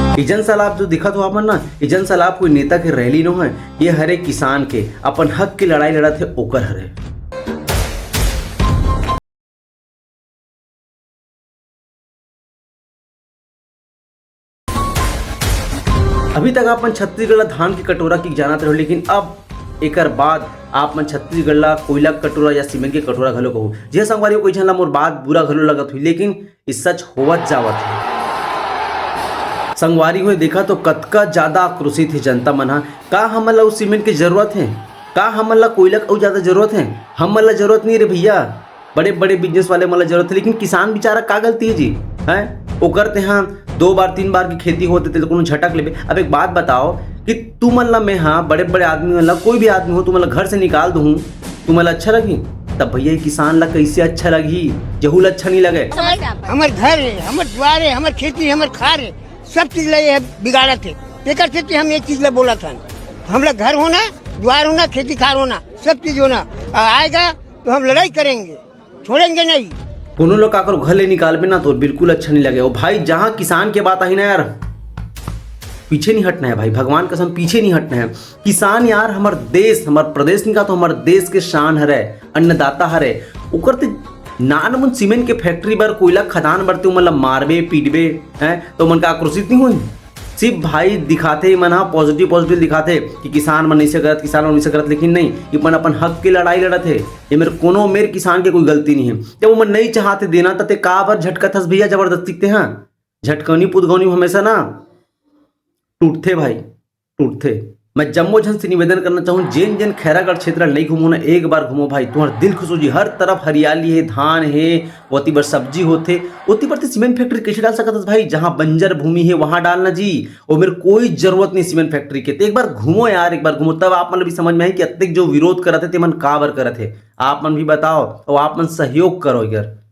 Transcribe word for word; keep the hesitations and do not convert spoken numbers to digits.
ये जनसैलाब जो दिखत हो आप मन ना, ये जनसैलाब कोई नेता के रैली नो है, ये हरे किसान के अपन हक के लड़ाई लड़त हे ओकर हरे। अभी तक आप मन छत्तीसगढ़ ला धान के कटोरा की जानत रहो, लेकिन अब एकर बाद आप मन छत्तीसगढ़ ला कोयला के कटोरा या सीमेंट के कटोरा घलो कहू। जे संगवारी हो, कोई झन ला मोर बात बुरा घलो लगत हुई, लेकिन ई सच होवत जावत हे। संगवारी हो, देखा तो कतका ज्यादा आक्रोशित हे जनता मन हा। का हमन ला उस सीमेंट के जरूरत हे? का हमन ला कोयला के अउ ज्यादा जरूरत हे? हमन ला जरूरत नहीं रे भैया। बड़े बड़े बिजनेस वाले मन ला जरूरत हे, लेकिन किसान बेचारा का गलती हे जी? हैं, ओकर तेहा दो बार तीन बार की खेती होत हे, तेला कोनो झटक लेबे। अब एक बात बताओ कि तुमन ला मैं हा, बड़े बड़े आदमी मन ला, कोई भी आदमी हो, तुमन ला घर से निकाल दूँ, तुमन ला अच्छा लगही? तब भैया, ये किसान ला कैसे अच्छा लगही, जहू ला अच्छा नहीं लगे। हमर घर हे, हमर दुआर हे, हमर खेती हे, हमर खार हे, सब चीज ला ये बिगाड़त हे। तेकर सेती हम ये चीज ला बोलत हन, हमला घर होना, दुआर होना, खेती खार होना, सब चीज होना। और आएगा तो हम लड़ाई करेंगे, छोड़ेंगे नहीं। कोनो लोग काकरो घर ले निकालबे ना तो बिल्कुल अच्छा नहीं लगे। ओ भाई, जहाँ किसान के बात आही ना यार, पीछे नहीं हटना है भाई, भगवान कसम पीछे नहीं हटना है। किसान यार हमर देश, हमर प्रदेश नहीं का तो हमर देश के शान हरे, अन्नदाता हरे। ओकर ते नानमुन सीमेंट के फैक्ट्री बर, कोयला खदान बर ते ओमन ला मारबे, पीटबे, हैं, तो ओमन का आक्रोशित नहीं होही? सिर्फ भाई दिखाथे, मन हा पॉजिटिव पॉजिटिव दिखाथे कि किसान मन ऐसे करत, किसान मन ऐसे करत, लेकिन नहीं, ये मन अपन हक के लड़ाई लड़त हे। ये मेरे कोनो मेर किसान के कोई गलती नहीं है। जब ओमन नहीं चाहते देना, त ते का बर झटकत हस भैया जबरदस्ती ते? हाँ, झटकौनी पुदगौनी में हमेशा ना टूटथे भाई, टूटथे। मैं जम्मो झन से निवेदन करना चाहूँ, जेन जेन खैरागढ़ क्षेत्र ल नहीं घूमो ना, एक बार घूमो भाई, तुम्हार दिल खुश हो जी। हर तरफ हरियाली है, धान है, ओती बर सब्जी होथे, ओती बर ते सीमेंट फैक्ट्री कैसे डाल सकत हस भाई? जहाँ बंजर भूमि है वहाँ डालना जी, ओमेर कोई जरूरत नहीं सीमेंट फैक्ट्री के। तो एक बार घूमो यार, एक बार घूमो, तब आप मन ल भी समझ में आही कि अतेक जो विरोध करत हे ते मन का बर करत हे। आप मन भी बताओ और आप मन सहयोग करो यार।